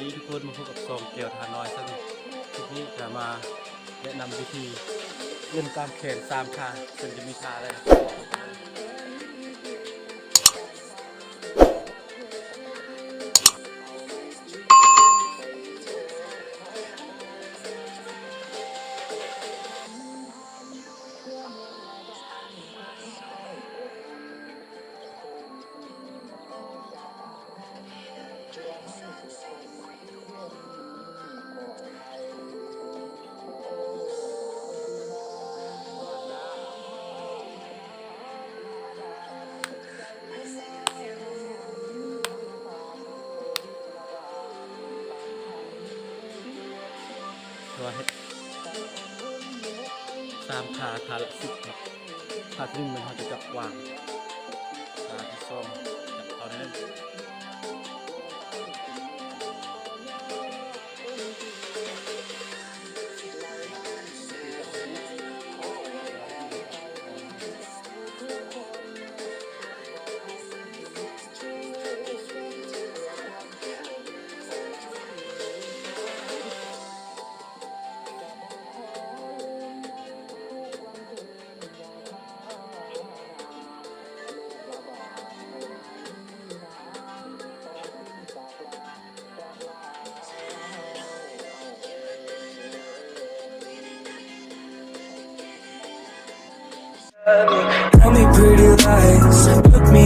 ດີທຸກຄົນ ມາພົບກັບຊ່ອງແກ້ວທ່ານ້ອຍ ເຊິ່ງຄລິບນີ້ຈະມາແນະນຳວິທີເລ່ນຕາມແຂນສາມທ່າ ເຊິ່ງຈະມີທ່າອະໄລ. ເຮັດສາມທ່າ ທ່າລະສິບເນາະ. ທ່າທີໜຶ່ງແມ່ນເຮົາຈະຈັບກວາງ, ທ່າທີສອງຈັບເອົາໜຶ່ງ. Tell me pretty lies, look me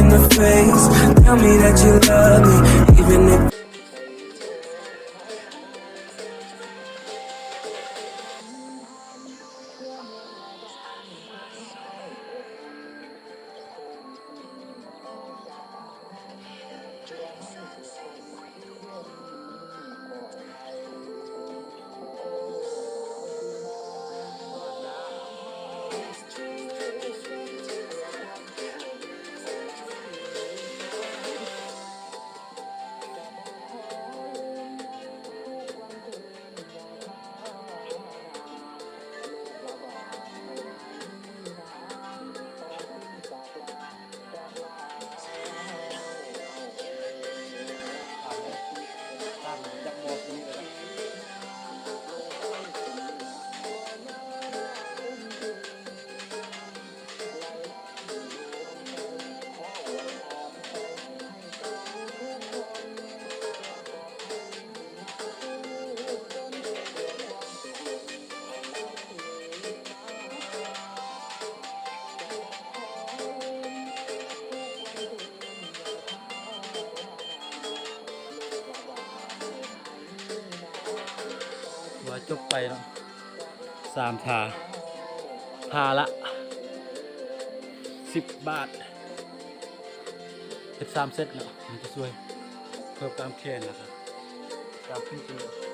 in the face, tell me that you love me, even if ວ່າຈົບໄປເນາະ ສາມທ່າ ທ່າລະສິບບາດ. ເຮັດສາມເຊັດເນາະ ມັນຈະຊ່ວຍເພີ່ມກ້າມແຂນ ແລ້ວກໍກ້າມປີກ.